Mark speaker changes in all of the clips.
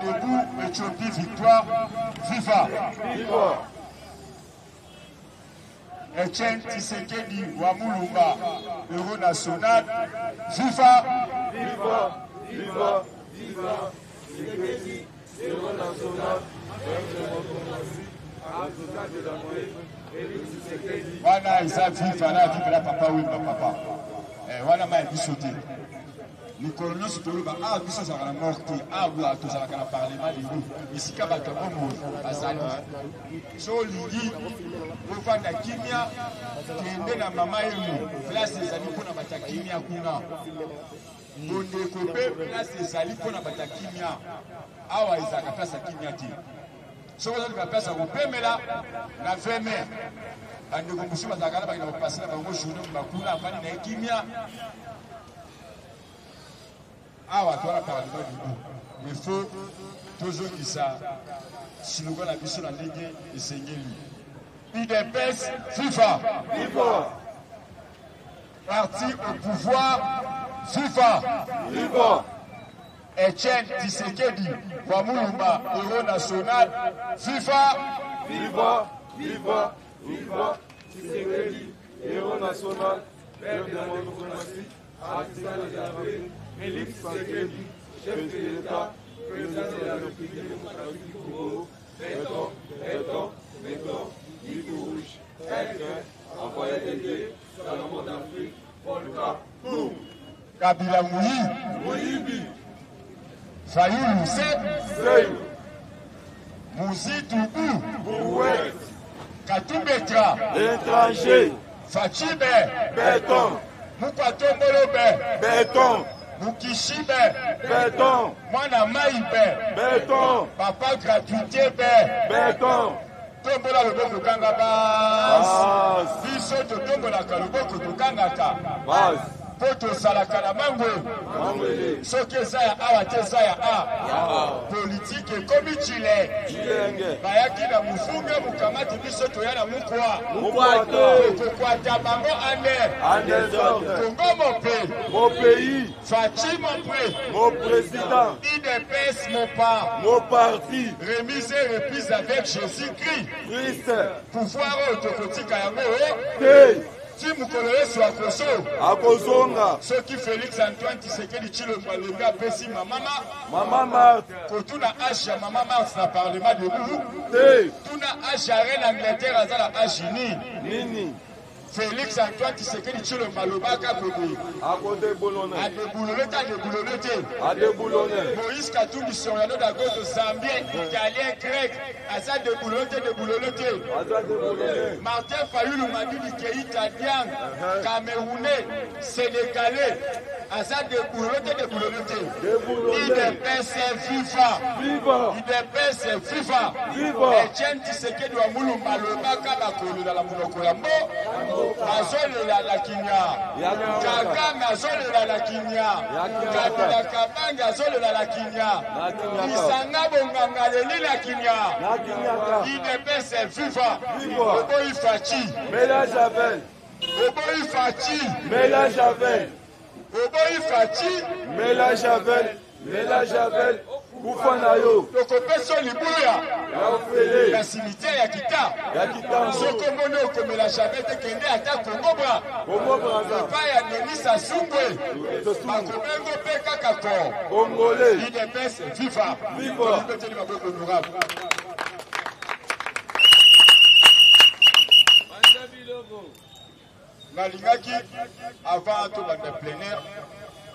Speaker 1: debout, Ethiopie victoire, viva!
Speaker 2: Viva!
Speaker 1: Etienne Tshisekedi wa Mulumba, héros national, viva!
Speaker 2: Viva! Viva! Viva! Tshisekedi, héros national, démocratie, artisan de la paix, Félix Tshisekedi.
Speaker 1: Wana eza viva na viva na papa Wemba papa. Eh, wana ma biso te. Mikolo nyonso toloba awa biso tozalaka na morgue te, awa tozalaka na parlement debout, esika bato ya bomoi bazali. Soki olingi ofanda kimia, kende na mama Emo, place ezali mpo na bato ya kimia kuna. Bondeko mpe place ezali mpo na bato ya kimia. Awa ezalaka place ya kimia te. Soki ozoluka place ya kopemela na veme, bandeko mosusu bazalaka na bakenda kopase na bango journée bakuna, afandi na ye kimia. Awa toza na parlement debout, il faut tozongisa slogan na biso na ndenge esengeli. UDPS viva!
Speaker 2: Viva!
Speaker 1: Parti au pouvoir viva!
Speaker 2: Viva!
Speaker 1: Etienne Tshisekedi wa Mulumba, héros national, viva!
Speaker 2: Viva! Viva! Viva! Tshisekedi, héros national, père de la démocratie, artisan de la paix, Félix Tshisekedi, chef de l'État, président de la République démocratique du Congo, béton, béton, béton, Nico Rouge, Aigle, envoyé de Dieu, Salomon d'Afrique, Volca, boum!
Speaker 1: Kabila Mouyi,
Speaker 2: Moyibi,
Speaker 1: Fayulu se,
Speaker 2: Seyo,
Speaker 1: Muzitu U,
Speaker 2: Bouet,
Speaker 1: Katumbetra,
Speaker 2: étranger,
Speaker 1: Fachibe,
Speaker 2: béton,
Speaker 1: Mukwatombolo be,
Speaker 2: béton,
Speaker 1: Mukishibe,
Speaker 2: béton,
Speaker 1: Mwana Maïbe,
Speaker 2: béton,
Speaker 1: Papa gratuité be,
Speaker 2: béton,
Speaker 1: tombola loboko kanga bas.
Speaker 2: Bas.
Speaker 1: Biso totombolaka loboko tokangaka.
Speaker 2: Bas.
Speaker 1: Po tozalaka na mango.
Speaker 2: Mangwele.
Speaker 1: Soki eza ya awa te eza ya a. Politike ekomi chile.
Speaker 2: Chilenge.
Speaker 1: Bayaki na mufunge mukamati biso toya na mukwa.
Speaker 2: Mukwato.
Speaker 1: Tokokwata bango ane.
Speaker 2: En désordre.
Speaker 1: Congo mon pays.
Speaker 2: Mon pays.
Speaker 1: Fatshi mon pré.
Speaker 2: Mon président.
Speaker 1: UDPS mon pas.
Speaker 2: Mon parti.
Speaker 1: Remise et reprise avec Jésus-Christ.
Speaker 2: Christ.
Speaker 1: Pouvoir oyo tokotika yango.
Speaker 2: Te.
Speaker 1: Ti mokolo Yesu akoso.
Speaker 2: Akozonga.
Speaker 1: Soki Félix Antoine Tshisekedi Tshilombo alembi apesi mama ma.
Speaker 2: Mama Marthe.
Speaker 1: Kotuna âge ya mama Marthe na parlement debout.
Speaker 2: Te.
Speaker 1: Tuna âge ya reine Angleterre aza na âge nini?
Speaker 2: Nini?
Speaker 1: Félix Antoine Tshisekedi Tshilombo alobaka kobe.
Speaker 2: Akodeboulone.
Speaker 1: Adeboulone te, adeboulone te.
Speaker 2: Adeboulone.
Speaker 1: Moïse Katumbi Soriano Dagoto, Zambien, Italien, Grec, aza deboulone te, deboulone te.
Speaker 2: Aza deboulone.
Speaker 1: Martin Fayulu Madidi Keita Diang, Camerounais, Sénégalais, aza deboulone te, deboulone te.
Speaker 2: Deboulone.
Speaker 1: UDPS viva.
Speaker 2: Viva.
Speaker 1: UDPS viva.
Speaker 2: Viva.
Speaker 1: Etienne Tshisekedi wa Mulumba alobaka bakolola na monoko ya mbo. Azolela na kinya. Kagame azolela na kinya. Kabila Kabange azolela na kinya. Lisanga Bonganga leli na kinya. UDPS viva.
Speaker 2: Viva.
Speaker 1: Oboyi Fatshi.
Speaker 2: Mela Javel.
Speaker 1: Oboyi Fatshi.
Speaker 2: Mela Javel.
Speaker 1: Oboyi Fatshi.
Speaker 2: Mela Javel. Mela Javel. Kufa na yo.
Speaker 1: Tokopesa libulu ya
Speaker 2: Ya ofele.
Speaker 1: na cimetière ya kita.
Speaker 2: Ya Kitambo.
Speaker 1: Soki omoni okomela Javel te, kende ata Congo Bra.
Speaker 2: Congo Brazza.
Speaker 1: Epai ya Denis Sassou Nguesso. Bakobengo mpe kaka ko.
Speaker 2: Congolais.
Speaker 1: UDPS viva.
Speaker 2: Viva.
Speaker 1: Tobeteli maboko honorable. Nalingaki avant tobanda plénière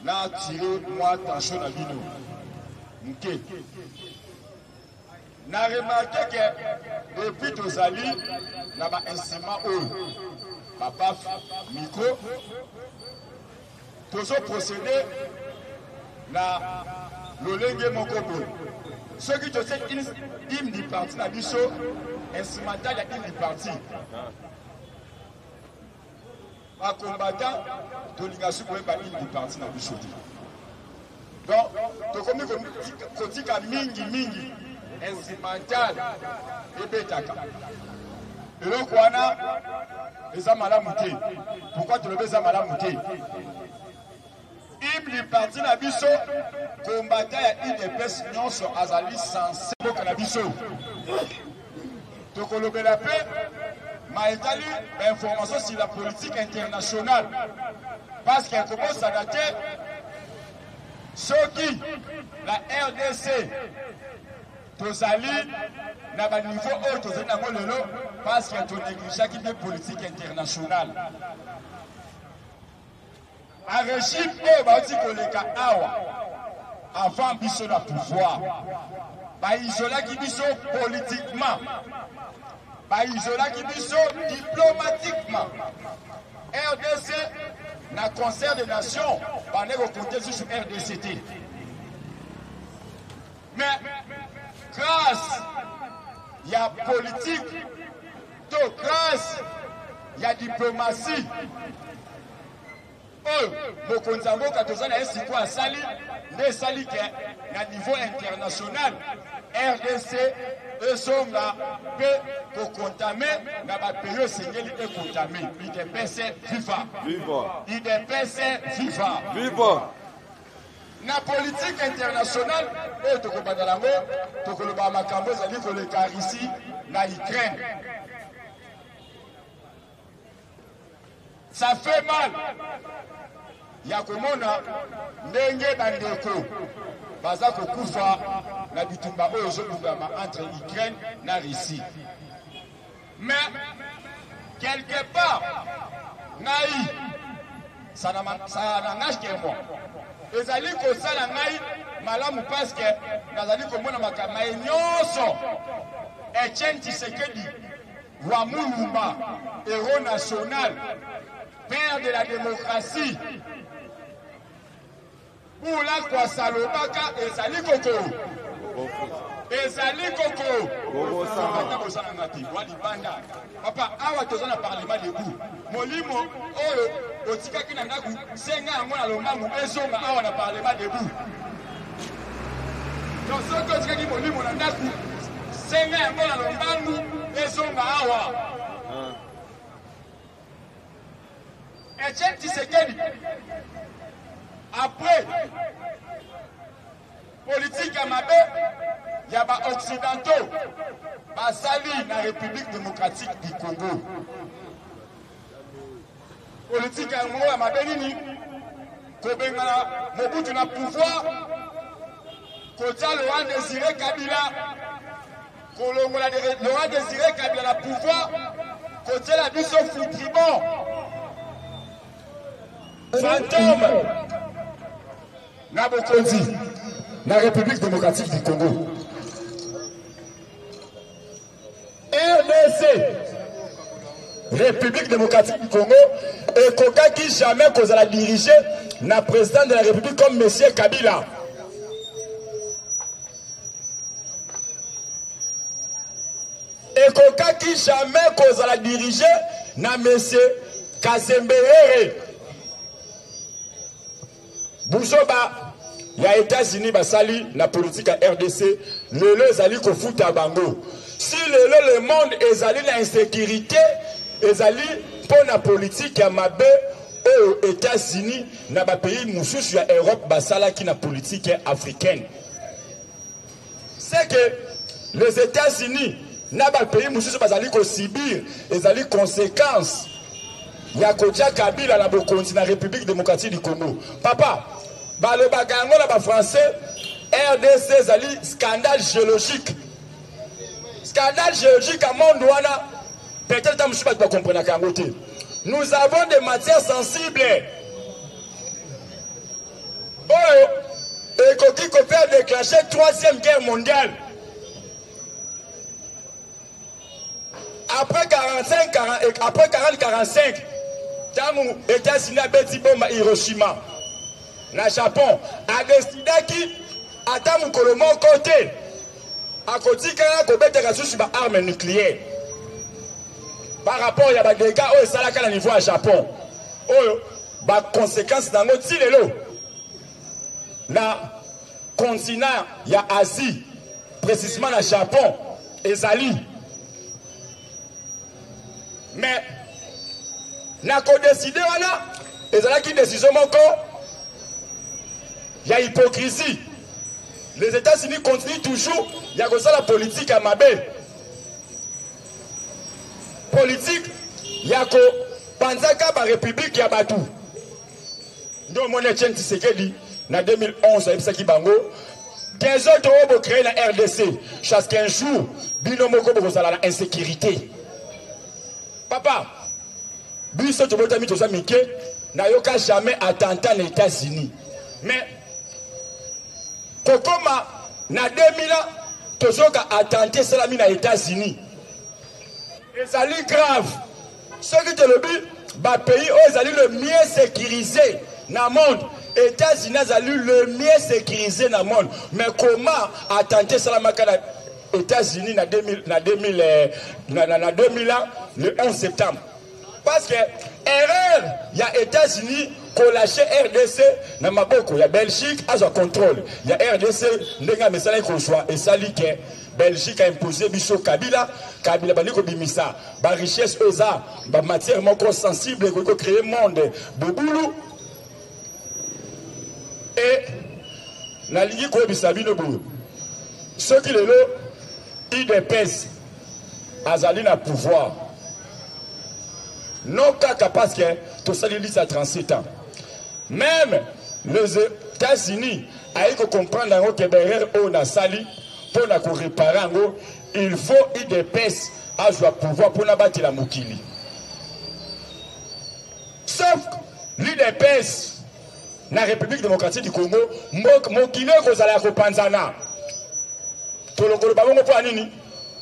Speaker 1: na attirer moi attention na bino moke. Na remarqué que depuis tozali na ba instrument oyo ba baf micro tozo procéder na lolenge moko boye. Soki totie hymne du parti na biso, instrumental ya hymne du parti, ba combattant tolinga soki koyeba hymne du parti na biso te. Donc tokomi kotika mingi mingi instrumental ebetaka. Eloko wana eza malamu te. Pourquoi tolobi eza malamu te? Hymne Ultime du parti na biso, combattant ya UDPS nyonso azali sense mboka na biso. Tokolobela mpe ma etali ba information sur la politique internationale parce que kobosana te soki na RDC tozali na ba niveau oyo tozali nango lelo parce que tonegligeaki mpe politique internationale. Ba regime oyo bauti koleka awa avant biso na pouvoir ba isolaki biso politiquement, ba isolaki biso diplomatiquement. RDC na concert des nations bande kokonte lisusu RDC te. Mais grâce ya politique to grâce ya diplomatie oyo mokonzi ya mboka toza na ye sikoyo asali nde esali ke na niveau international RDC ezonga mpe kokontame na bapays esengeli ekontame. UDPS viva!
Speaker 2: Viva!
Speaker 1: UDPS viva!
Speaker 2: Viva!
Speaker 1: Na politique internationale oyo tokobanda yango, tokoloba makambo ezali koleka Russie na Ukraine. Ça fait mal ya komona ndenge bandeko baza kokufa na bitumba oyo ezobundama entre Ukraine na Russie. Mais quelque part ngai ça n'engage que moi, ezali kosala ngai malamu parce que nazali komona makambo ye nyonso. Etienne Tshisekedi wa Mulumba, héros national, père de la démocratie, Bula kwasa lobaka ezali koko ezali koko ata bozala nga te wa libanda papa awa toza na parlement debout molimo oyo otikaki na ndako senga yango na lombangu ezonga awa na parlement debout donc soki otikaki molimo na ndako senga yango na lombangu ezonga awa. Etienne Tshisekedi après politique ya mabe ya ba occidentaux basali na République démocratique du Congo. Politique yango ya mabe nini? Kobengana Mobutu na pouvoir, kotia Laurent Désiré Kabila, kolongola Laurent Désiré Kabila na pouvoir, kotiela biso Foutribon fantôme na bokonzi na République démocratique du Congo. RDC, République démocratique du Congo, ekokaki jamais kozala dirigé na président de la République comme Monsieur Kabila. Ekokaki jamais kozala dirigé na Monsieur Kazemberere. Buzoba ya États-Unis basali na politique ya RDC lelo ezali kofuta bango. Si lelo le monde ezali na insécurité, ezali mpo na politique ya mabe oyo États-Unis na ba pays mosusu ya Europe basalaki na politique africaine. C'est que les États-Unis na ba pays mosusu bazali kosibir ezali conséquence ya kotia Kabila na bokonzi na République démocratique du Congo. Papa, balobaka yango na ba français, RDC ezali scandale géologique. Scandale géologique ya monde wana, peut-être ta mosusu bato bakomprenaka yango te. Nous avons des matières sensibles oyo ekoki kofaire déclencher troisième guerre mondiale. Après 45, 40, après 40, 45, ntango États-Unis abeti bomba Hiroshima na Japon, adesidaki ata mokolo moko te akotikala kobetaka susu ba armes nucléaires par rapport ya ba dégâts oyo esalaka na niveau ya Japon, oyo ba conséquences nango ti lelo na continent ya Asie, précisément na Japon ezali. Mais na kodeside wana ezalaki décision moko ya hypocrisie. Les États-Unis continuent toujours ya kosala politique ya mabe, politique ya kopanzaka ba république ya bato. Nde omoni Etienne Tshisekedi na 2011 ayebisaki bango désordre oyo bocree na RDC, chaque un jour bino moko bokozala na insécurité. Papa, biso tobotami toza mike, nayoka jamais attentat na États-Unis, mais kokoma na 2000 ans tozoka attentat esalami na États-Unis, ezali grave. Soki tolobi ba pays oyo ezali le mieux sécurisé na monde, États-Unis azali le mieux sécurisé na monde, mais comment attentat esalamaka na États-Unis na 2000, na 2000, na, na, na 2000 ans, le 11 septembre? Parce que erreur ya États-Unis kolâcher RDC na maboko ya Belgique azwa contrôle ya RDC, ndenge amesalaki kozwa, esali ke Belgique a imposé biso Kabila. Kabila bandi kobimisa ba richesse oyo eza ba matière moko sensible ekoki kocréer monde bobulu. E nalingi koyebisa bino boye, soki lelo UDPS azali na pouvoir, non kaka parce que tosali liste ya 37 ans, même les États-Unis ayi kocomprendre yango ke baerreur oyo nasali, mpo na koréparer yango, il faut UDPS azwa pouvoir mpona batela mokili. Sauf l'UDPS na République démocratique du Congo, mokili ekozala ya kopanzana. Tolokoloba bongo mpo ya nini?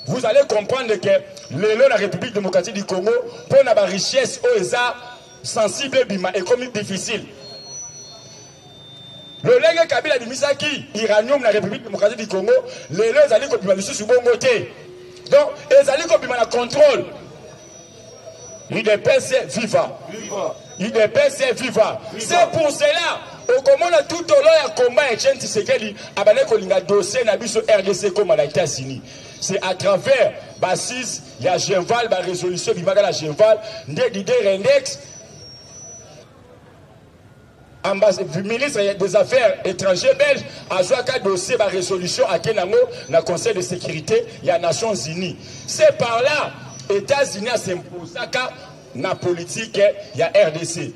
Speaker 1: Vous allez comprendre que lelo na République démocratique du Congo, mpo na barichesse oyo eza sensible ebima, ekomi difficile. Lolenge Kabila abimisaki uranium na République démocratique du Congo, lelo ezali kobima lisusu bongo te, donc ezali kobima na contrôle. UDPS viva, UDPS viva. C'est pour cela okomona tout au long ya combat Etienne Tshisekedi abandaki kolinga dossier na biso RDC ekoma na États-Unis. C'est à travers bassise ya Genval, barésolution ebimaka na Genval, nde Didier Reynders, ministre des Affaires étrangères belge, azwaka dossier, barésolution, ake nango na Conseil de sécurité ya Nations unies. C'est par là États-Unis asimposaka na politique ya RDC.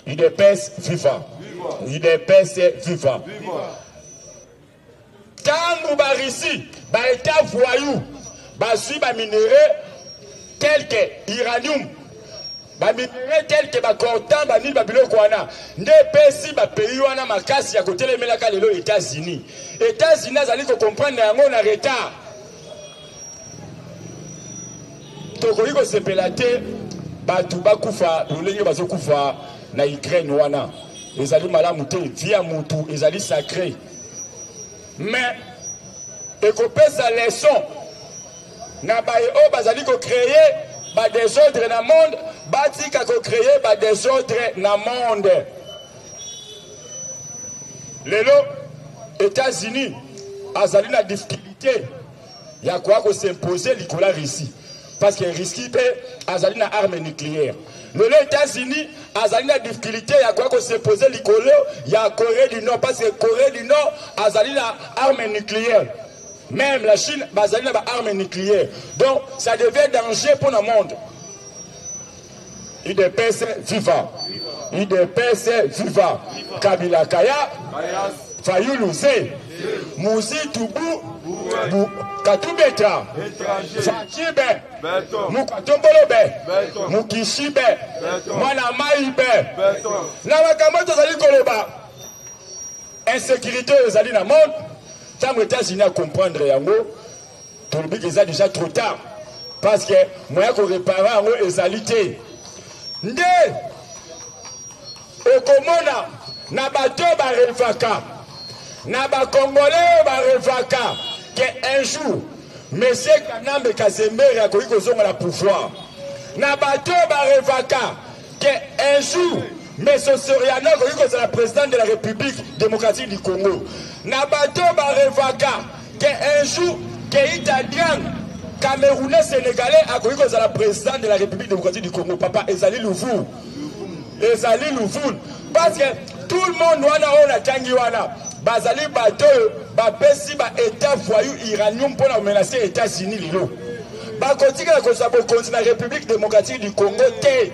Speaker 1: UDPS viva, UDPS viva. Ntango barussie, baétat voyou, bazwi baminerai tel que uranium, baminerai tel que bacoltan, banini, babiloko wana, nde epesi bapays wana makasi ya kotelemelaka lelo États-Unis. États-Unis azali kocomprendre yango na retard. Tokoki kosepela te bato bakufa lolenge bazokufa na Ukraine wana, ezali malamu te. Vie ya mutu ezali sacré, mais ekopesa leçon na baye oyo bazali kocréer badésordre na monde, batika kocréer badésordre na monde. Lelo États-Unis azali na difficulté ya koya kos'imposer likolo ya Russie, parce que Russie mpe azali na arme nucléaire. Lelo États-Unis azali na difficulté ya koya kos'imposer likolo ya Corée du Nord, parce que Corée du Nord azali na arme nucléaire. Même la Chine bazali na baarme nucléaire, donc ça devient danger pour le monde. UDPS viva, UDPS viva. Kabila kaya, Fayulu ze, Muzito bu bu, Katumbi etra, Fatshi be, Mukatombolo be, Mukishi be, mwana mai be. Na makambo tozali koloba, insécurité oyo ezali na monde, ntango États-Unis acomprendre yango, tolobi eza déjà trop tard, parce que moyen koréparer yango ezali te. Nde okomona na bato barêvaka, na bakongolais oyo barêvaka ke un jour monsieur Kanambe Kazembere akoki kozonga na pouvoir, na bato barêvaka ke un jour monsieur Soriano akoki kozala président de la République démocratique du Congo, na bato barêvaka ke un jour Keita Diang, Camerounais sénégalais, akoki kozala président de la République démocratique du Congo, papa, ezali luvu, ezali luvunu, parce que Tout le monde wana oyo natangi wana bazali bato oyo bapesi ba etat voyou uranium mpo na komenace États-Unis lelo. Bakotikala kozwa bokonzi na République démocratique du Congo te.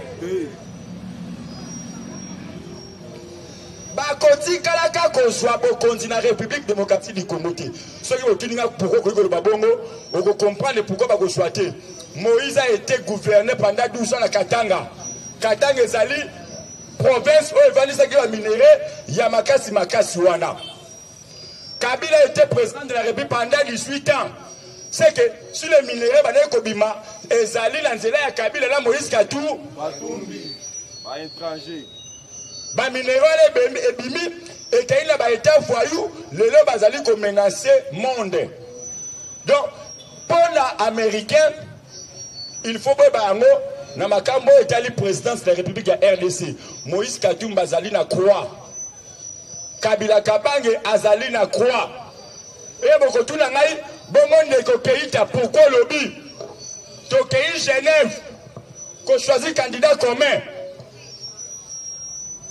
Speaker 1: Bakotikalaka kozwa bokonzi na République démocratique du Congo te. Soki botuni nga pourquoi okoki koloba bongo, okocomprendre pourquoi bakozwa te. Moïse a été gouverné pendant 12 ans na Katanga. Katanga ezali province oyo evandisaki ba minerais ya makasi makasi wana. Kabila était président de la République pendant 18 ans. C'est que si les minerais bandaki kobima ezali na nzela ya Kabila na Moïse Katumbi.
Speaker 2: Batumbi ba étranger.
Speaker 1: Ba minerais wana ebimi ekei na ba état voyou lelo bazali ko menacer monde. Donc pona américain il faut boyeba yango na makambo oyo etali présidence de la République ya RDC. Moïse Katumbi azali na croix. Kabila Kabange azali na croix. Eye bokotuna ngai bongo ndeko Keita pourquoi olobi tokei Genève ko choisir candidat commun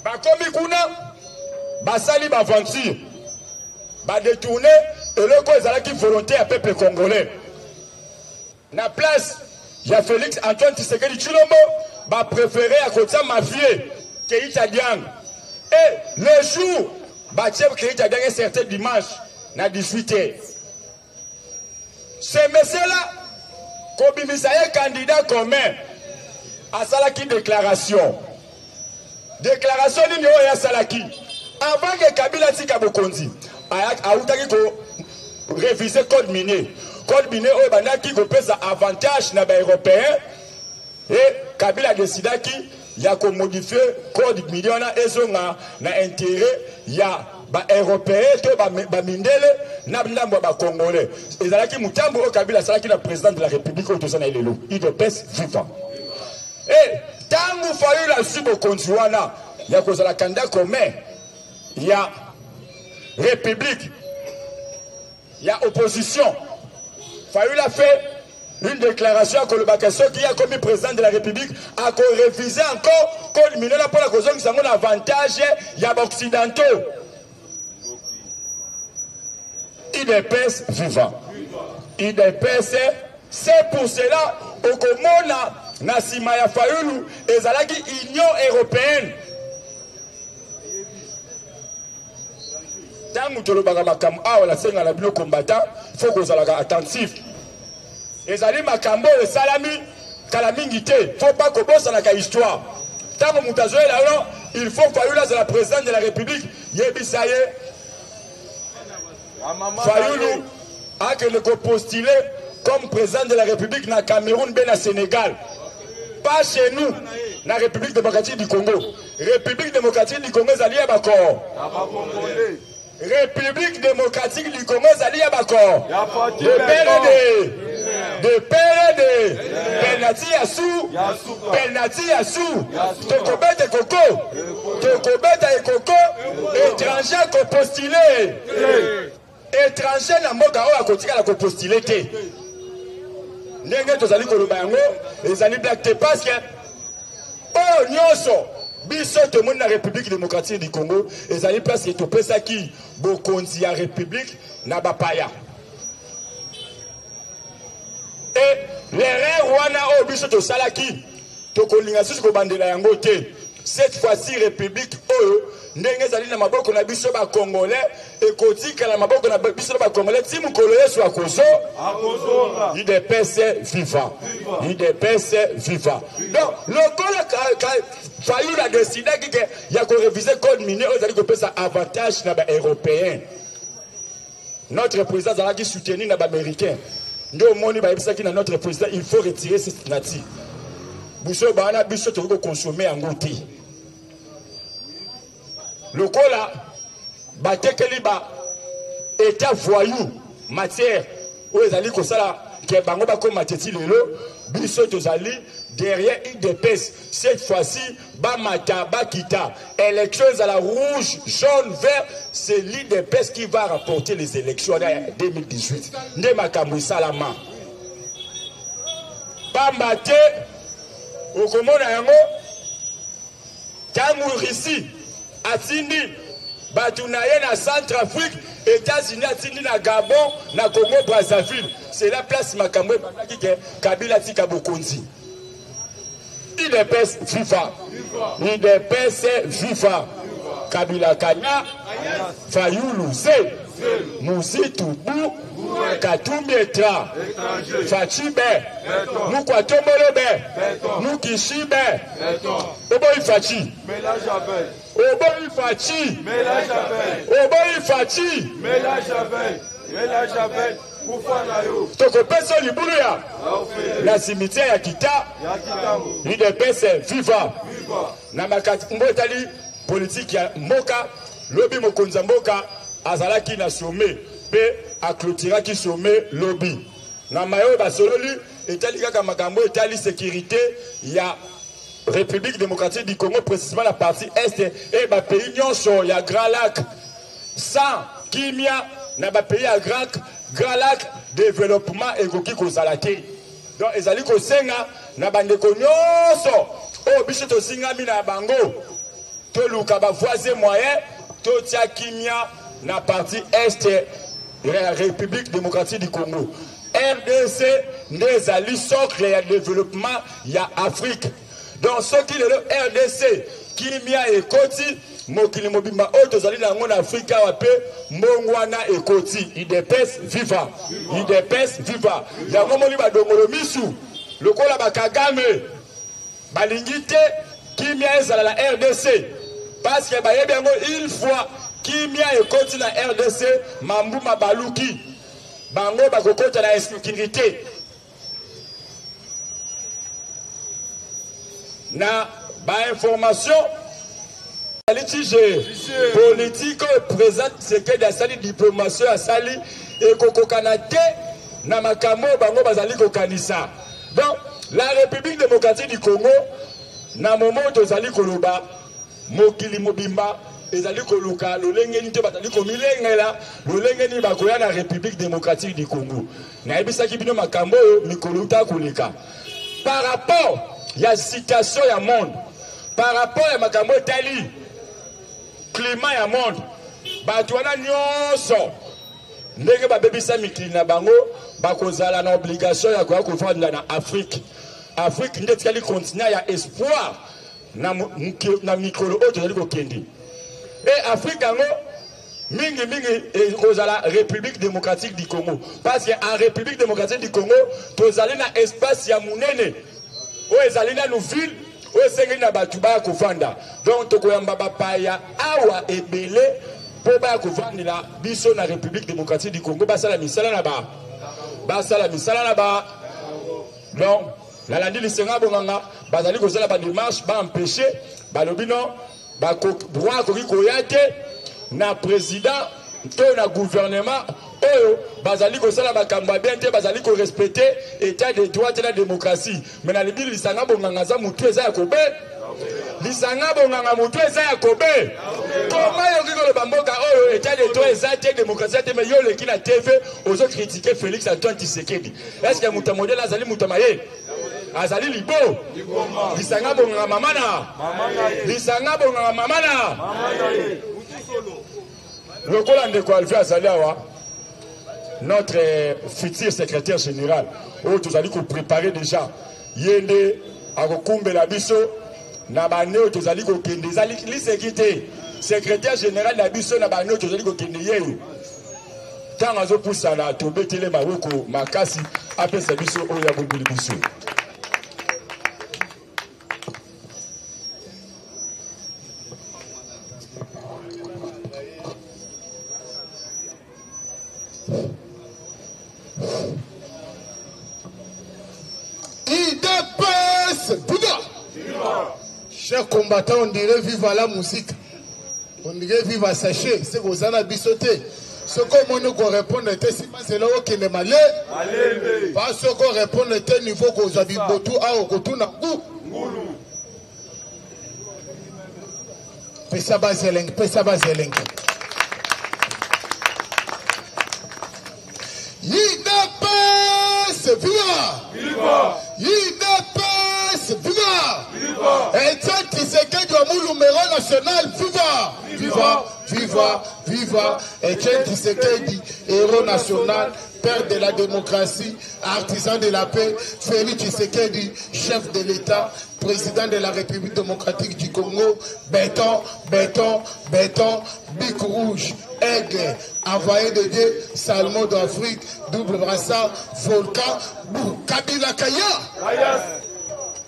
Speaker 1: bakomi kuna basali ba aventure ba détourner eloko ezalaki volonté ya peuple congolais na place ya Félix Antoine Tshisekedi Tshilombo ba préféré ya kotia mafie Keita Diang et le jour batie Keita Diang un certain dimanche na 18 heures ce monsieur là kobimisa ye candidat commun asalaki déclaration déclaration nini oyo asalaki avant que Kabila atika bokonzi awutaki ko réviser code minier code minier oyo ebandaki kopesa avantage na ba européen et Kabila décidaki ya komodifie code minier wana ezonga na intérêt ya ba européen to bamindele na ndambo ya bacongolais ezalaki motambo oyo Kabila asalaki na président de la république oyo toza na ye lelo UDPS viva. E ntango Fayulu azwi bokonzi wana ya kozala candidat commun ya république ya opposition, Fayulu a fait une déclaration ya kolobaka soki ye akomi président de la république akorévise encore code minier wana mpona kozongisa yango na avantage ya baoccidentaux. UDPS viva. UDPS, c'est pour cela okomona na sima ya Fayulu ezalaki Union européenne. Tango tolobaka makambo awa nasenga na bino combattant faut kozalaka attentif. Ezali makambo oyo esalami kala mingi te, faut pas kobosanaka histoire. Tango moto azoyela yo il faut Fayulu azala président de la République, yebisa ye Fayulu akende ko postuler comme président de la République na Cameroun be na Sénégal. Pas chez nous, na République démocratique du Congo. République démocratique du Congo ezali ya bakor. République démocratique du Congo ezali ya bakor. De père de de père de penalty ya su penalty ya su tokobeta ekoko tokobeta ekoko étranger akopostule étranger na mboka oyo akotikala kopostule te ndenge tozali koloba yango ezali blague te parce que oyo nyonso biso tomoni na République démocratique du Congo ezali place que topesaki bokonzi ya République na bapaya et l'erreur wana oyo biso tosalaki tokolinga susu kobandela yango te. Cette fois-ci République oyo ndenge ezali na maboko na biso ba Congolais ekotikala na maboko na biso ba Congolais ti mokolo Yesu akozo
Speaker 2: akozonga.
Speaker 1: UDPS viva, UDPS viva. Donc lokola Fayulu a décidaki ke ya ko réviser code minier oyo ezali kopesa avantage na ba européens. Notre président azalaki soutenu na ba américains. Nde omoni bayebisaki na notre président il faut retirer cette nature. Biso bana biso tokoki ko consommer yango te. Lokola batekeli ba état voyou matière oyo ezali kosala ke bango bakoma teti lelo, biso tozali derrière UDPS. Cette fois-ci bamata bakita élection ezala rouge jaune vert, c'est l'UDPS qui va remporter les élections ya 2018. Nde makambo esalama pamba te, okomona yango ntango Russie atindi bato na ye na Centrafrique, États-Unis atindi na Gabon, na Congo Brazzaville. C'est la place makambo ebandaki ke Kabila atika bokonzi. UDPS viva, UDPS viva, Kabila kanya, Fayulu ze, Muzitu bu, Katumbi etra, Fatshi be, Mukwa Tombolo be, Mukishi be, Oboyi Fatshi. Oboyi Fatshi. Oboyi Fatshi. Tokopesa libulu ya na cimetière ya kita UDPS viva na makambo etali politike ya mboka. Lobi mokonzi ya mboka azalaki na sommet mpe acloturaki sommet lobi na maye oyo basololi etali kaka makambo etali sécurité ya République démocratique du Congo, précisément la partie est et ba pays nyonso ya Grand Lac sans kimia na ba pays ya Grand Lac développement ekoki kozala te. Donc ezali kosenga na bandeko nyonso oyo biso tosingami na bango toluka ba voies et moyens totia kimia na partie est ya République démocratique du Congo. RDC nde ezali socle ya développement ya Afrique. Donc soki lelo RDC kimia ekoti mokili mobimba oyo tozali na yango na Afrika awa mpe mbongwana ekoti. UDPS viva, UDPS viva. Yango moni badongolo misu lokola ba Kagame balingi te kimia ezala na RDC parce que bayebi yango une fois kimia ekoti na RDC mambuma baluki bango bakokota na insécurité na ba information litige politique oyo président Tshisekedi asali diplomatie asali ekokokana te na makambo oyo bango bazali kokanisa. Donc la République démocratique du Congo na moment oyo tozali koloba mokili mobimba ezali koluka lolenge nini te bazali komilengela lolenge nini bakoya na République démocratique du Congo. Nayebisaki bino makambo oyo mikolo uta koleka par rapport ya situation ya monde, par rapport ya makambo etali climat ya monde. Bato wana nyonso ndenge babebisa mikili na bango bakozala na obligation ya koya kovanda na Afrique. Afrique nde etikali continent ya espoir na mikolo oyo tozali kokende. E Afrique yango mingi mingi ekozala République démocratique du Congo, parce que en République démocratique du Congo tozali na espace ya monene oyo ezali nanu ville oyo esengeli na bato baya kovanda. Donc tokoyamba bapaya awa ebele mpo baya kovandela biso na République démocratique du Congo, basala misala na ba basala misala na ba. Donc nalandi lisenga bonganga bazali kozala ba démarche ba empêcher, balobi non droit akoki koya te na président to na gouvernement oyo bazali kosala makambo ya bien te, bazali korespecte état de droit te na démocratie. Mais nalobi lisanga bonganga aza motu eza ya kobe, lisanga bonganga motu eza ya kobe. Koma yoki koloba mboka oyo état de droit eza te, démocratie te, mais yo oleki na TV ozo critiquer Félix Antoine Tshisekedi. Est-ce que moto ya modèle azali moto ya maye? Azali libo lisanga bonganga mama na lisanga bonganga mama na lokola ndeko Alvi azali awa, notre futur secrétaire général oyo tozali kopréparer déjà, ye nde akokumbela biso na bane oyo tozali kokende. Ezali liseki te, secrétaire général na biso na bane oyo tozali kokende yeyo ntango azopusana tobetele maboko makasi apesa biso oyo abombeli biso.
Speaker 3: UDPS viva! Chers combattants, on dirait viva la musique. On dirait viva sachet. C'est que vous biso te. Ce qu'on m'a ko répondre te si c'est là okende malé. Pas ce qu'on répondre te niveau ko zabi botu a okotuna ngu. Pesa bazeleng, pesa bazeleng. UDPS viva!
Speaker 2: Viva!
Speaker 3: UDPS Udps viva! Etienne Tshisekedi wa Mulumero national viva! Viva! Viva! Viva! Etienne Tshisekedi, héros national, père de la démocratie, artisan de la paix, Félix Tshisekedi, chef de l'État, président de la République démocratique du Congo, béton, béton, béton, bic rouge, aigle, envoyé de Dieu, Salmon d'Afrique, double brassard, volcan, bou, Kabila Kaya,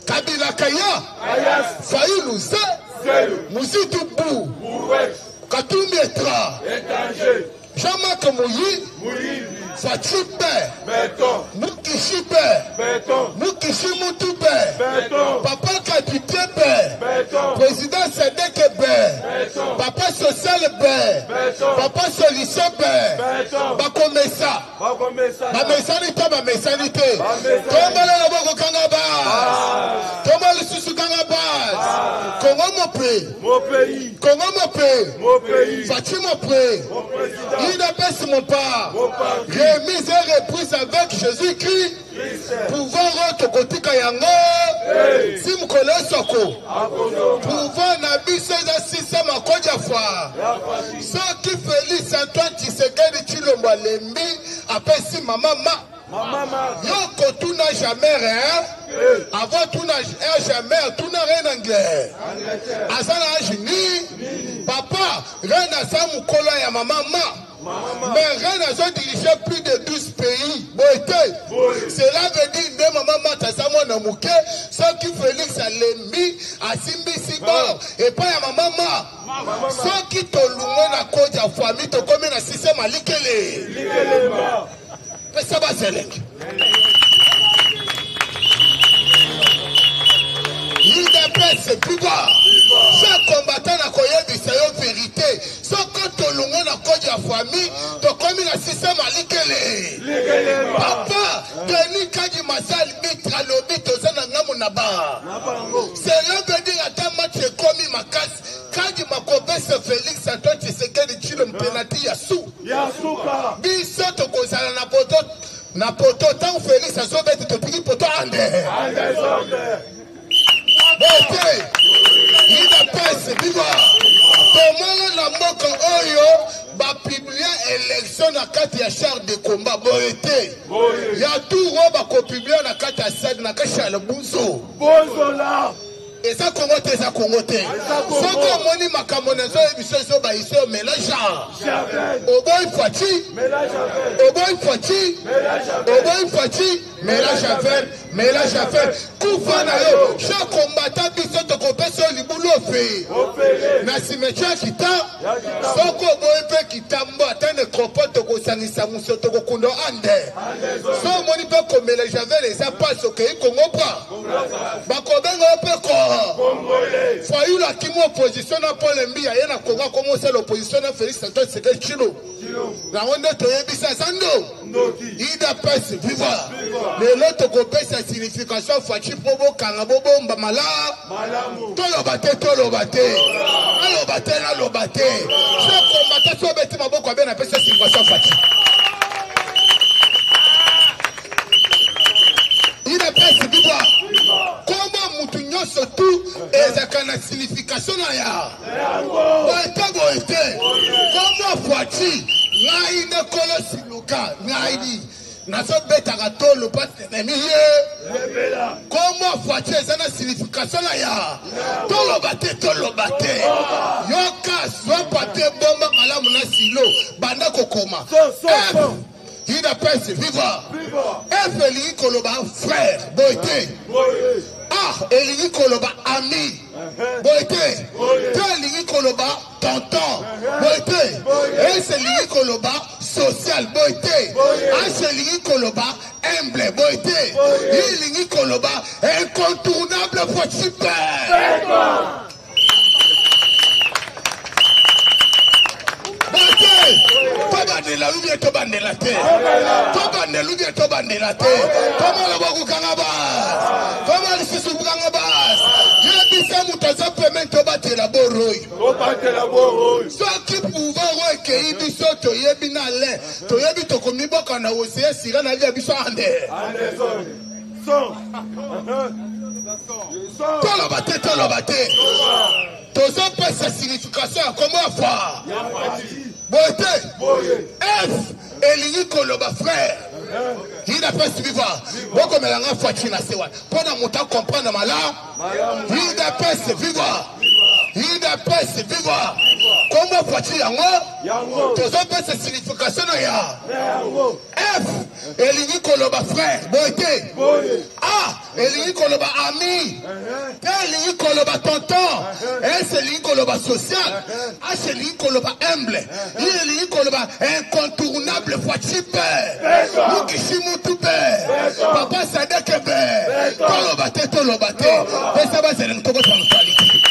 Speaker 3: Kabila Kaya, Fayulu Zé, Muzitu Bou, Katumbi Etra, Jean-Marc Mouyi, Fatshi Be, Mukishi Be, Mukishi Mutu Be, Papa Kadite Be, Président Sadek Be, Papa Social Be, Papa Solution Be, Bakomesa, bamesani to bamesani te, tombala loboko kanga base, tomba lisusu kanga base, Congo mon pays, Congo mon pays, Fatshi mon pays, UDPS mon part, remise et reprise avec Jésus-Christ, pouvoir oyo tokotika yango si mokolo esoko pouvoir na biso eza sisa makoja fa soki Félix Antoine Tshisekedi Tshilombo alembi apesi mama ma yo kotuna jamais hein? Avant tuna jamais tuna reine anglais aza na age ni papa reine aza mokolo ya mama ma. Mais reine a dirigé plus de 12 pays. Cela veut dire que maman Mata aza mwana moke, soki Félix alembi asimbisi bor epai ya mama ma. Soki tolungwe na kodi ya famille tokomi na système ya likele. Pesa baselenge. UDPS viva! Chaque combattant na koyebisa yo vérité. Soki tolungwe na kodi ya famille tokomi na système ya likele. Papa Denis Kadima Masal Mitra lobi toza na ngambo na ba. Cela veut dire ata match ekomi makasi Kadima kopesa Félix Antoine Tshisekedi Tshilombo penalty ya su. Biso tokozala na poto na poto ntango Félix azobeta totiki poto ande. Bote UDPS viva! Tomona na mboka oyo bapublie élection na kati ya char de combat boye te. Ya tour oyo bakopublie na kati ya stade na kati ya Bunzo. Eza Congo te, eza Congo te. Soki omoni makambo nazoyebisa ezobayisa yo mélange. Oboyi Fatshi, oboyi Fatshi, oboyi Fatshi, mélange affaire, mélange affaire. Kufa na yo, chaque combattant biso tokopesa yo libulu ofe. Na cimetière kita, soki oboyi mpe kitambo ata nécropole tokosangisa moso tokokunda ande. So omoni mpe komela javel eza pasi okei Congo bra. Bakobenga yo mpe ko. Fayulu akimi opposition na Paul Mbiya ye na Congo akomi osala opposition na Félix Antoine Tshisekedi Tshilombo. Yango nde toyebisa aza ndo. UDPS viva! Lelo tokopesa signification Fatshi mpo bokanga bobomba mala. Toloba te, toloba te. Naloba te, naloba te. So combattant so obeti maboko abe napesa signification Fatshi. UDPS viva! Kombo mutu nyonso tu ezalaka na signification na ya. Boye te, boye te. Kombo Fatshi ngai nde kolo siluka ngai nazobetaka tolo patenemi ye. Kombo Fatshi eza na signification na ya. Toloba te, toloba te. Yoka zwa te bomba malamu na silo banda kokoma. F UDPS viva! F elingi koloba frère boye te. A elingi koloba ami boye te. T elingi koloba tonton boye te. S elingi koloba social boye te. H elingi koloba humble boye te. I elingi koloba incontournable Fatshi. Tobandela ubie tobandela te, tobandela ubie tobandela te. Komona bokukanga base, koma lisusu kukanga base. Yebisa moto aza pembeni tobatela boroyo. Soki pouvoir oyo ekei biso toyebi na le toyebi tokomiboka na oseye sira na lia biso ande. Toloba te, toloba te. Tozopesa signification ya kombo ya fa. Boye te. F elingi koloba frère. Udps viva. Bokomela nga Fatshi na se wana. Mpo na moto acomprendre malamu. Udps viva. Udps viva. Kombo Fatshi yango. Tozopesa signification na ya. F elingi koloba frère. Boye te. A elingi koloba ami. T elingi koloba tonton. S elingi koloba social. H elingi koloba humble. I elingi koloba incontournable. Fatshi be. Mukishi mutu be. Papa Sadeke be. Toloba te, toloba te. Pesa bazele tokota motaliki.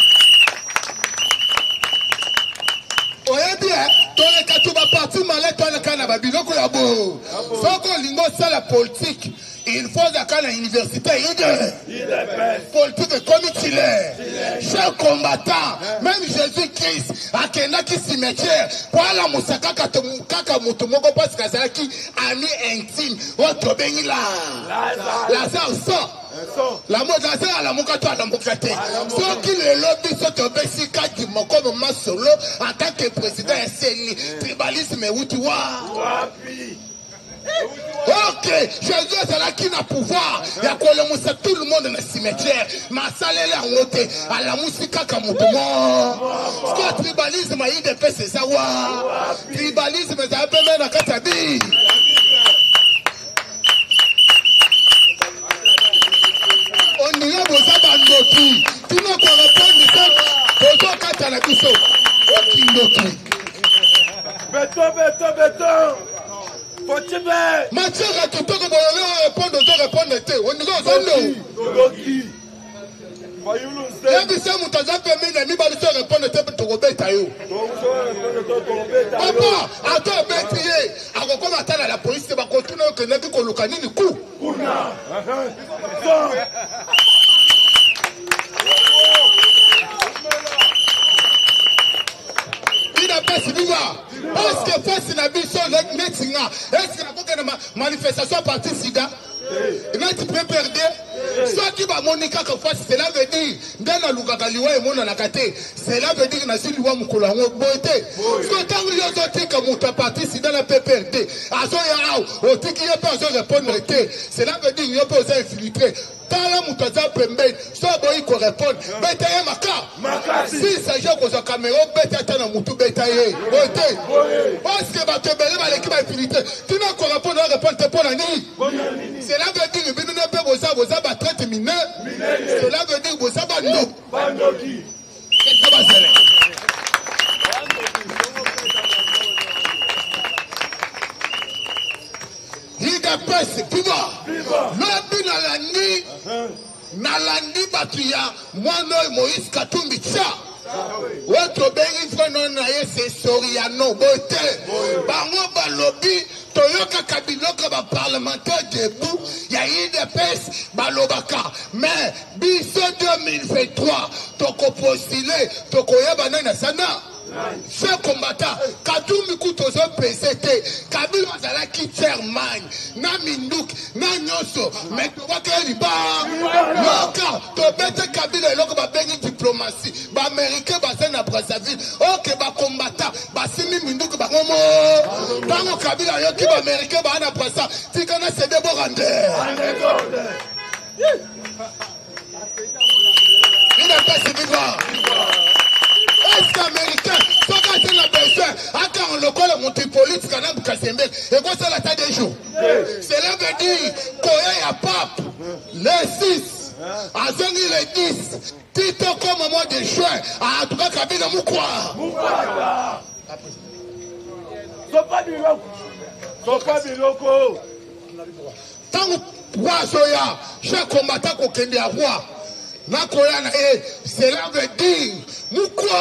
Speaker 3: Oyebi eh, toleka tu baparti male toleka na babiloko ya bo. Soki olingi osala politique, il faut ozalaka na université ide. Politique ekomi tile. Cher combattant, même Jésus-Christ akendaki cimetière po alamusa kaka kaka moto moko parce que azalaki ami intime oyo tobengi la Lazare sans Lazare alamuka to alamuka te. Soki lelo biso tobesi kadi moko mama solo en tant que président ya CENI, tribalisme ewuti wapi? Ok, Jésus azalaki na pouvoir ya kolemusa tout le monde na cimetière, mais asaleli yango te, alamusi kaka moto moko. Sikoyo tribalisme ya UDPS eza wa? Tribalisme ezala pembe na kati ya bi. On dirait boza bandoki. Tino ko répondre te, tozokata na biso. Okindoki.
Speaker 2: Beton, beton, beton. Fatshi be.
Speaker 3: Matière ya kitoko boye oyo répondre, ozo répondre te. On dirait oza ndoki.
Speaker 2: Ndoki. Fayulu nse.
Speaker 3: Yebisa moto aza pembeni ya mibali so répondre te, tokobeta yo. Papa, ata obeti ye, akokoma ata na la police te, bakotuna yo okendaki koluka nini ku?
Speaker 2: Kuna.
Speaker 3: UDPS viva. Parce que face na biso neti nga, est-ce que nakokende manifestation parti sida? Neti PPRD? Soki bamoni kaka face, cela veut dire nde nalukaka liwa emonanaka te. Cela veut dire nazwi liwa mokolo yango boye te. So ntango yo ozotika moto ya parti sida na PPRD azoya awa, otiki ye mpe azo répondre te, cela veut dire yo mpe oza infiltré. Tala moto aza pembeni, so aboyi ko répondre, beta ye maka. Si s'agit ya kozwa caméra, obeta ata na mutu, beta ye. Boye te. Parce que bato ebele baleki ba infiltré. Tina ko répondre, o répondre te mpo na nini? Cela veut dire bino nde mpe boza ba traite mineur. Cela veut dire boza ba ndoki. Eza bazele. UDPS viva. Lobi nalandi, nalandi bato ya mwana oyo Moïse Katumbi tcha. Oyo tobengi vrai nom na ye c'est Soriano. Boye te. Bango balobi toyokaka biloko ba parlementaire debout ya UDPS balobaka, mais biso 2023 tokopostule, tokoyeba nani asana. Chers combattants, Katumbi kutu ozopese te. Kabila azalaki chairman na minduki na nyonso, mais tobwaka ye liba. Yoka, tobete Kabila eloko babengi diplomatie. Ba Américains baza na Brazzaville. Ok, ba combattants basimbi minduki bango mo. Tango Kabila ayoki ba Américains ba na Brazza, tika na cede bo rende. UDPS viva. Est-ce qu'Américain, soki aza na besoin, akanga lokola moto Hippolyte Kanambe Kazembe, ekosala ata 2 jours. Cela veut dire koya ya pape le 6, azongi le 10, Tito comme mois de juin, en tout cas Kabila mukwa.
Speaker 2: Sopa biloko. Sopa biloko.
Speaker 3: Tango roi azoya, chaque combattant kokende ya roi. Nakoya na ye, cela veut dire mukwa.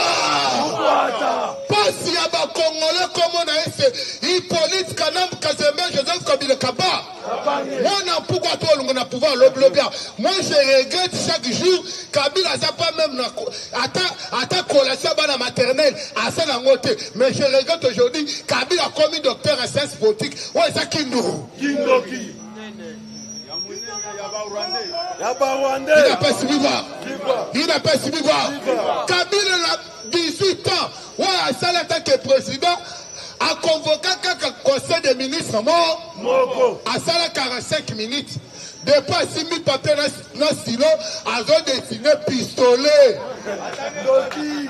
Speaker 3: Pasi ya ba Congolais comme na ye c'est Hippolyte Kanambe Kazembe Joseph Kabila Kaba. Mwana mpuku ato olongo na pouvoir lobi-lobia. Moi je regrette chaque jour Kabila aza pas même na ata, ata collation bana maternelle asa na ngote. Mais je regrette aujourd'hui Kabila comme docteur en sciences politiques. Ouais, ça Kindu.
Speaker 2: Kindoki. Ya ba Rwandais.
Speaker 3: Udps viva. Udps viva. Kabila na 18 ans oyo asali en tant que président aconvoka kaka conseil des ministres mo
Speaker 2: moko
Speaker 3: asala 45 minutes depuis asimbi papier na stylo azodessine pistolet.
Speaker 2: Ndoki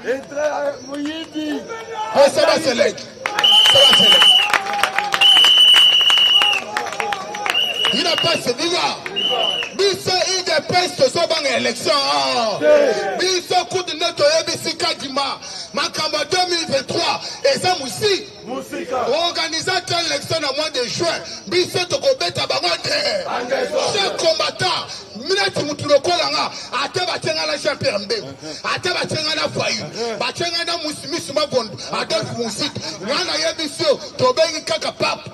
Speaker 2: etre moyibi.
Speaker 3: Pesa baseleki. Baseleki. Udps viva. Biso UDPS tozobanga élection. Biso kutu nde toyebisi Kadima makambo ya 2023 eza musika. Organisateur élection na mois de juin, biso tokobeta bango te. Chers combattants, neti mutu lokola nga, ata batie nga na Jean Pierre Mbemba, ata batie nga na Fayulu, batie nga na Misu Mavondo, Adolphe Muzito, nga nayebisi yo, tobengi kaka pape.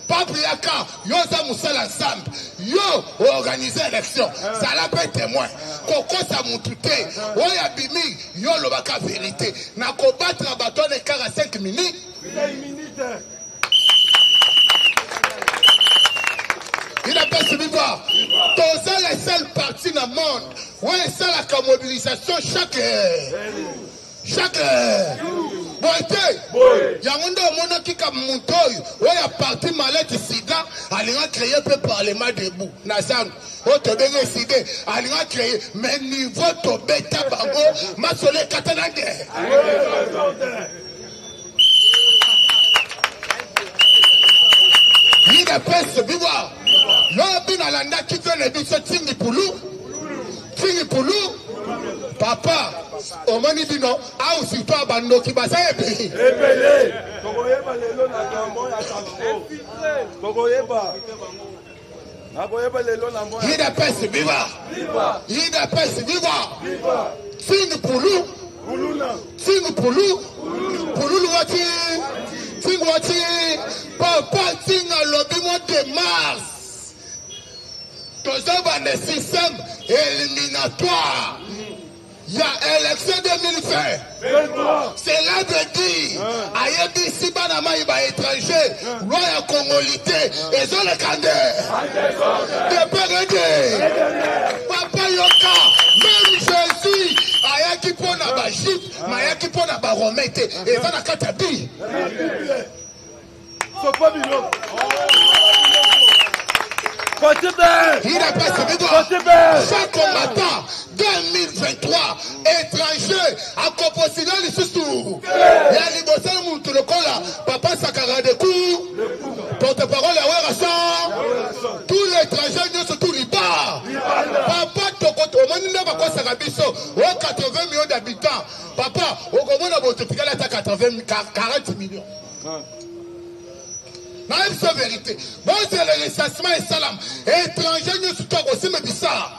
Speaker 3: Pape yaka, yo oza mosala Nzambe, yo organise élection, zala mpe témoin, kokosa mutu te, oyo abimi yo olobaka vérité, nakobatra bato wana ekaka 5 minutes.
Speaker 2: 5 minutes.
Speaker 3: Il a pas subi voir. Toza la seule partie dans le monde où esalaka mobilisation chaque chaque boye te. Yango nde omonaki ka moto oyo oyo aparti maladi sida alinga créer mpe parlement debout na zandu oyo tobenge eside alinga créer, mais niveau tobeta bango masolo ekatana nde. UDPS viva. Lobi nalandaki mpe na biso Tingi Pulu, Tingi Pulu papa, omoni bino awa surtout bandoki baza ebele
Speaker 2: ebele. Tokoyeba lelo na kambo ya Castro, tokoyeba, nakoyeba lelo na mbo.
Speaker 3: UDPS viva. UDPS viva. Tingi Pulu
Speaker 2: Kuluna.
Speaker 3: Tingi Pulu Pululu wati Tingi wati papa Tingi alobi mois de mars tozobanda système éliminatoire ya élection 2020. Cela veut dire ayebisi bana mai ba étranger loi ya congolité ezoleka nde de père et de papa. Yoka, même Jésus ayaki mpo na bajuif, ma ayaki mpo na baromain te, eza na kati ya bi
Speaker 2: Sopa biloko. Fatih
Speaker 3: UDPS viva.
Speaker 2: Fatih
Speaker 3: Chaque combattant 2023 étranger akopostule lisusu ya liboso na mutu lokola papa Sakara de cour porte-parole ya Werrason, tous les étrangers nyonso tout liba papa tokoto. Omoni nde bakosaka biso o 80 millions d'habitants, papa, okomona boto tikali ata 80 40 millions. Nayebi so vérité, bozela recensement esalama, étranger nyonso to akosimba bisaka,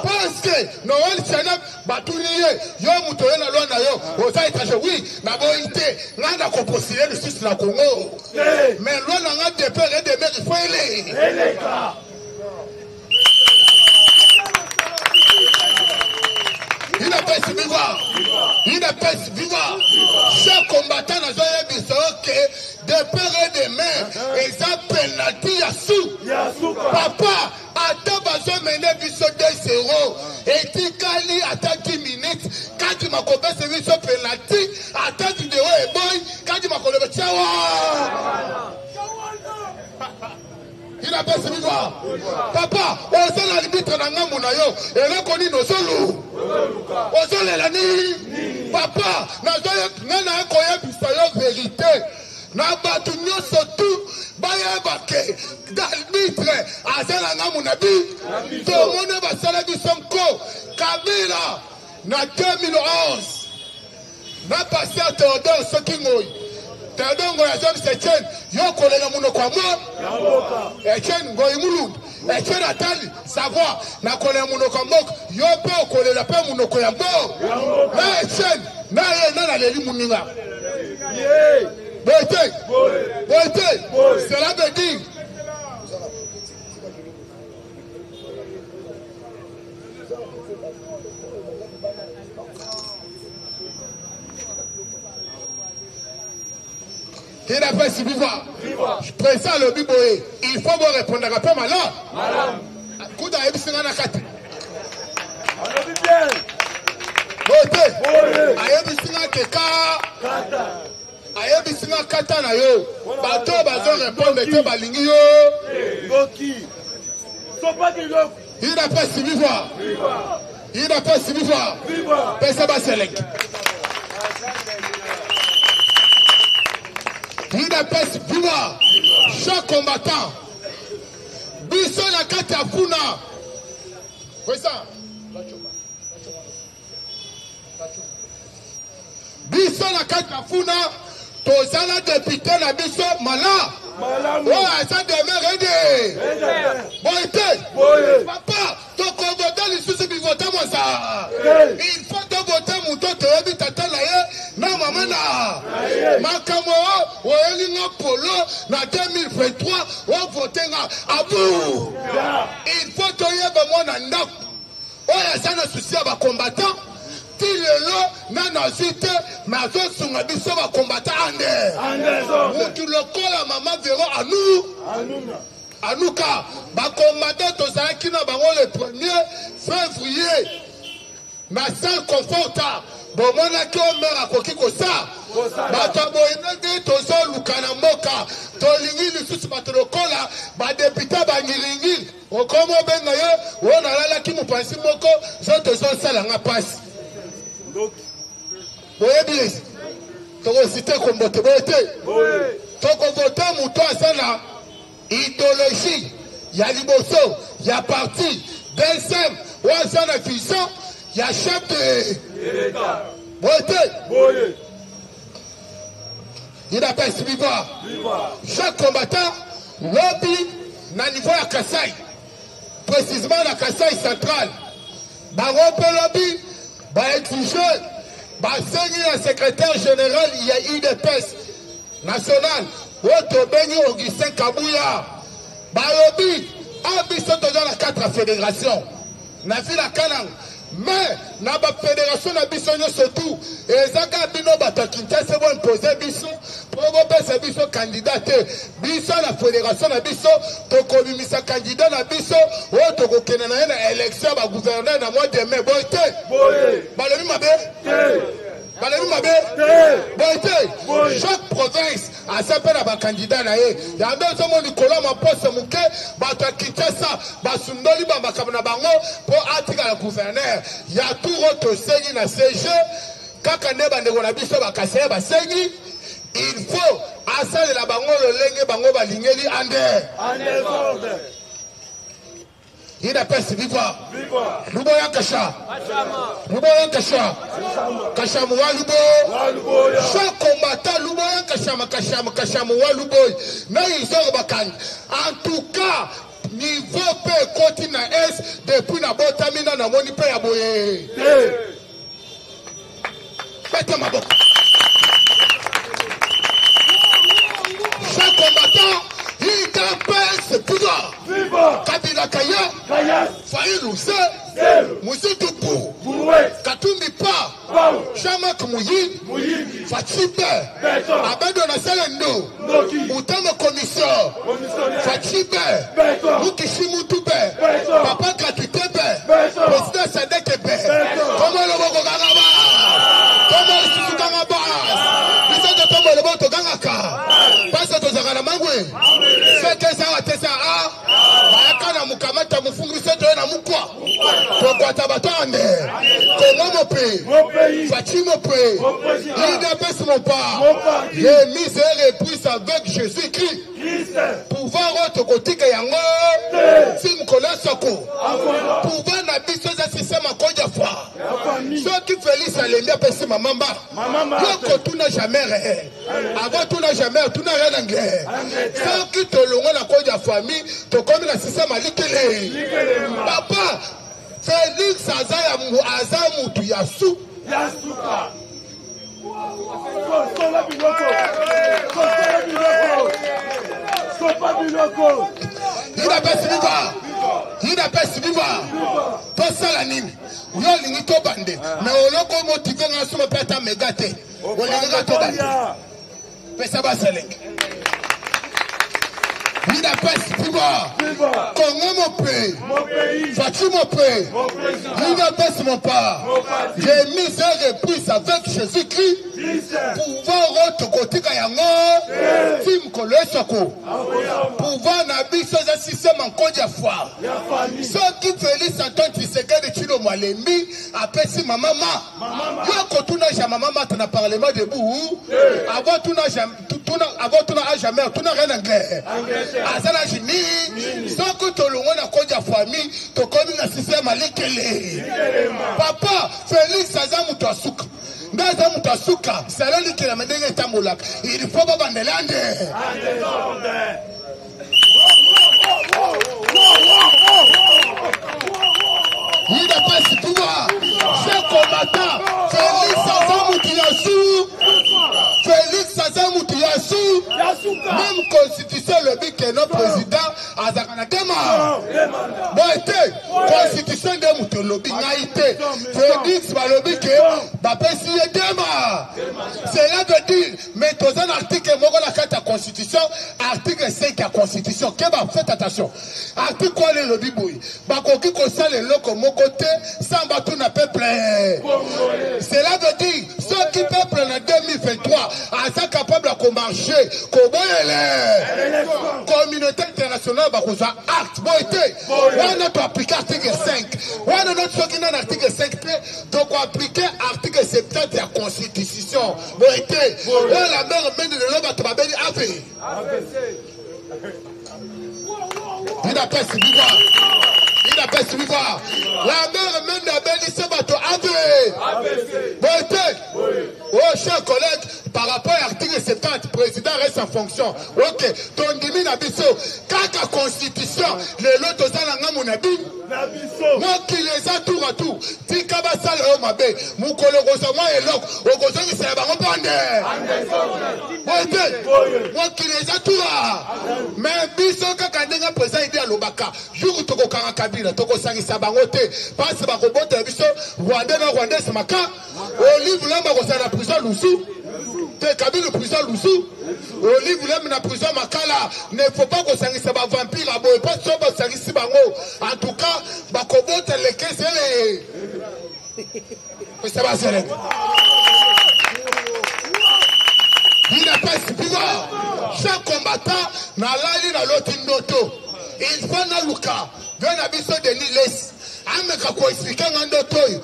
Speaker 3: parce que Noël Tshiani batuni ye: yo moto oye na loi na yo, oza étranger? Oui, naboyi te, ngai nakopostule lisusu na Congo, mais loi na nga de père et de mère, il faut ele
Speaker 2: eleka.
Speaker 3: UDPS viva. UDPS viva. Chaque combattant nazoyebisa oke de père et de mère eza penalty ya su
Speaker 2: ya suka.
Speaker 3: Papa, ata bazomene biso 2-0, etikali ata 10 minutes, kati makopesa biso penalty, ata video eboyi, kati makoloba tiawa. UDPS viva. Papa, oza na arbitre na ngambu na yo, eloko nini ozolu ozolela nini? Papa, nga na koyebisa yo vérité na bato nyonso tu bayeba ke arbitre aza na ngambu na bi. Tomoni basala biso nko Kabila na 2011 na pasteur Théodore soki Ngoi, Théodore Ngoi azongisa Etienne: yo kolela monoko ya mo Etienne Ngoi Mulumbu. Etienne atali savoir nakolela monoko ya mboka, yo mpe okolela mpe monoko ya mbo na Etienne na ye na naleli moninga boye te, boye te. Cela veut dire UDPS viva. Président alobi boye, il faut borépondaka mpe malamu. Kuta ayebisi nga na kati.
Speaker 2: Alobi bien.
Speaker 3: Boye te.
Speaker 2: Boye.
Speaker 3: Ayebisi nga ke ka.
Speaker 2: Kata.
Speaker 3: Ayebisi nga kata na yo. Bato bazo répondre te balingi yo.
Speaker 2: Ndoki. Sopa biloko.
Speaker 3: Udps viva. Udps viva.
Speaker 2: Viva.
Speaker 3: Pesa baseleke. Udps viva. Chaque combattant. Biso na kati ya kuna. Président. Biso na kati ya kuna toza na député na biso mala.
Speaker 2: Malamu.
Speaker 3: Oyo aza demeure ede. Boye te.
Speaker 2: Boye.
Speaker 3: Papa, tokovote lisusu bivote moza.
Speaker 2: Te.
Speaker 3: Il faut tovote moto toyebi tata na ye na mama na. Makambo oyo oyeli nga polo na 2023 ovote nga abu. Il faut toyeba mwana ndako oyo aza na susi ya bacombattant ti lelo nano azwi te me azosunga biso bacombattant ande.
Speaker 2: En désordre.
Speaker 3: Mutu lokola mama Vero anu
Speaker 2: Anuna.
Speaker 3: anuka bacombattant tozalaki na bango le 1er février na salle conforta bomonaki oyo mere akoki kosala
Speaker 2: Kosala.
Speaker 3: bato ya boye ndenge tozoluka na mboka tolingi lisusu bato lokola badepute bangiringiri okoma obenga ye oyo nalalaki mopanzi moko so tozosala nga mpasi
Speaker 2: Ndoki.
Speaker 3: boyebi esi tokosite kombo te boye te
Speaker 2: Boye.
Speaker 3: tokovote moto aza na idéologie ya liboso ya parti deuxième oyo aza na vision ya chef de
Speaker 2: L'État.
Speaker 3: boye te
Speaker 2: Boye.
Speaker 3: udps viva
Speaker 2: Viva.
Speaker 3: chaque combattant lobi na niveau ya kasai précisément na kasai central bango mpe lobi baexige basengi na secrétaire général ya udps national oyo tobengi augustin kabuya balobi a biso toza na 4 fédération na ville ya kananga mais na bafédération na biso nyonso tu eza kaka bino bato ya kinshasa boimpose biso mpo bopesa biso candidat te biso na fédération na biso tokobimisa candidat na biso oyo tokokende na ye na élection ya bagouverneur na mois de mai boye te
Speaker 2: Boye.
Speaker 3: balobi mabe
Speaker 2: Te.
Speaker 3: balobi mabe
Speaker 2: Te.
Speaker 3: boye te
Speaker 2: Boye.
Speaker 3: chaque province aza mpe na bakandidat na ye yango ezomona likolo ya maposo moke bato ya kinshasa basundoli bamakambo na bango mpo atikala gouverneur ya tour oyo tosengi na cg kaka nde bandeko na biso bakaseye basengi il faut asalela bango lolenge bango balingeli ande
Speaker 2: En désordre.
Speaker 3: udps viva
Speaker 2: Viva.
Speaker 3: luboya kasha luboya kasha kashamu wa lubo
Speaker 2: Waluboya.
Speaker 3: chaque combattant luboya kashama kashama kashamu wa luboy na izoro bakangi en tout cas niveau mpe ekoti na s depuis nabotami na namoni mpe ya boye
Speaker 2: Te.
Speaker 3: beta maboko chaque combattant udps viva
Speaker 2: Viva.
Speaker 3: kabila kaya
Speaker 2: Kayas.
Speaker 3: fayulu se
Speaker 2: Zero.
Speaker 3: muzitu bu
Speaker 2: Bourouet.
Speaker 3: katumbi pa
Speaker 2: Pau.
Speaker 3: jean-marc muyi
Speaker 2: Muyingi.
Speaker 3: Fatshi be
Speaker 2: Beton.
Speaker 3: abedo na sala ndo
Speaker 2: Ndoki.
Speaker 3: utama commission
Speaker 2: Commissionnaire.
Speaker 3: Fatshi be
Speaker 2: Beton.
Speaker 3: mukishi mutu be
Speaker 2: Beton.
Speaker 3: papa gratuité be
Speaker 2: Beton.
Speaker 3: président sadek be
Speaker 2: Beton.
Speaker 3: komo loboko kanga ba komo lisusu kanga ba biso totombo loboko tokangaka mpasi tozalaka na mangwe soki ezawa te sa a bayaka na mokamata mofungi biso toye na mukwa tokwata bato ande kongo mope
Speaker 2: Mon pays.
Speaker 3: Fatshi Mopé,
Speaker 2: Mon président.
Speaker 3: l'UDPS mon pas,
Speaker 2: Mon parti.
Speaker 3: remise et reprise avec Jésus-Christ.
Speaker 2: Christ.
Speaker 3: Pouvoir oyo tokotika yango
Speaker 2: Te.
Speaker 3: ti mokolo soko.
Speaker 2: Akola.
Speaker 3: Pouvoir na biso eza système akoja foi.
Speaker 2: La famille.
Speaker 3: Soki Félix alembi apesi mama mba.
Speaker 2: Mama mba.
Speaker 3: Yo kotuna jamais rien. Avant tuna jamais tuna rien anglais.
Speaker 2: Angleterre.
Speaker 3: Soki tolongo na koja famille tokomi na système alikele.
Speaker 2: Likelema.
Speaker 3: Papa Félix aza ya aza mutu ya su.
Speaker 2: Ya suka. Kosola biloko. Kosola biloko. Sopa biloko.
Speaker 3: udps viva udps viva tosala nini yo olingi tobande me oloko motive nga soma mpe ata mega te olingi nga tobande
Speaker 2: Oya.
Speaker 3: pesa baselenge Udps viva Congo mon pays Fatshi mon pays Udps mon pas j'ai mis un reprise avec Jésus-Christ pouvoir oyo tokotika yango ti mokolo esoko pouvoir na biso eza système nkodi ya foire soki Félix Antoine Tshisekedi Tshilombo alembi apesi mama ma yo kotuna ja mama mata na parlement debout avant tuna tuna avant tuna age ya mère tuna reine anglais aza na age nini soki tolongo na kodi ya famille tokomi na système alikele papa Félix aza moto ya suka nde aza moto ya suka sala likelama ndenge etambolaka il faut babandela nde udps pouvoir ce combattant Félix aza mutu ya su Félix aza mutu ya su même constitution elobi ke no président azalaka na dema boye te constitution nde moto elobi ngai te Félix balobi ke bapesi ye dema cela veut dire Mais toza na article moko na kati ya constitution, article 5 ya constitution. Keba, faites attention. Article wana elobi boye, bakoki kosala eloko moko te sans batuna peuple. Cela veut dire soki peuple na 2023 aza capable ya komarche koboyele communauté internationale bakozwa acte boye te. Wana to appliquer article 5. Wana noti soki nani article 5 te, toko appliquer article 70 ya constitution. Boye te. Oyo la mère mende lelo bato babeli ave. Udps viva. Udps viva. La mère mende abelisi bato ave. Boye te. Oh, chers collègues, par rapport à l'article 70, président reste en fonction. Ok, tondimi na biso, kaka constitution, lelo toza na ngambo na bino. Mokili eza tour à tour, tika basala yo mabe, mokolo okozwa mwa eloko okozongisela bango bande. Boye te, mokili eza tour à mais biso kaka ndenge président Idi alobaka, jour tokokanga Kabila tokosangisa bango te, parce bakobotela biso Rwandais na Rwandaise maka Olive Lembe akozala na prison Lusu te Kabila prison Lusu Olive Lembe na prison Makala ne faut pas kosangisa ba vampire ya boye mpo so basangisi bango en tout cas bakobota lekesele pesa baseleke udps viva chaque combattant nalali naloti ndoto il faut naluka ve na biso Denis Lesi ameka koexplike nga ndoto oyo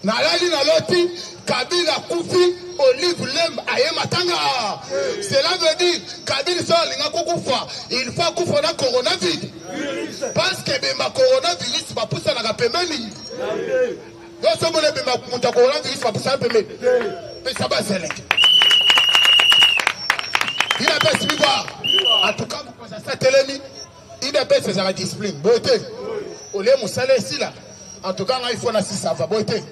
Speaker 3: Nalali naloti Kabila akufi Olive Lembe aye matanga cela veut dire Kabila soki alinga kokufa il faut akufa na coronavirus parce que ebemba coronavirus bapusanaka pembeni yo soki omoni ebemba moto ya coronavirus bapusana pembeni pesa baseleke udps viva en tout cas mokonzi asi atelemi Udps ezalaka discipline boye te olie mosala esila en tout cas ngai fo na sisava boye te.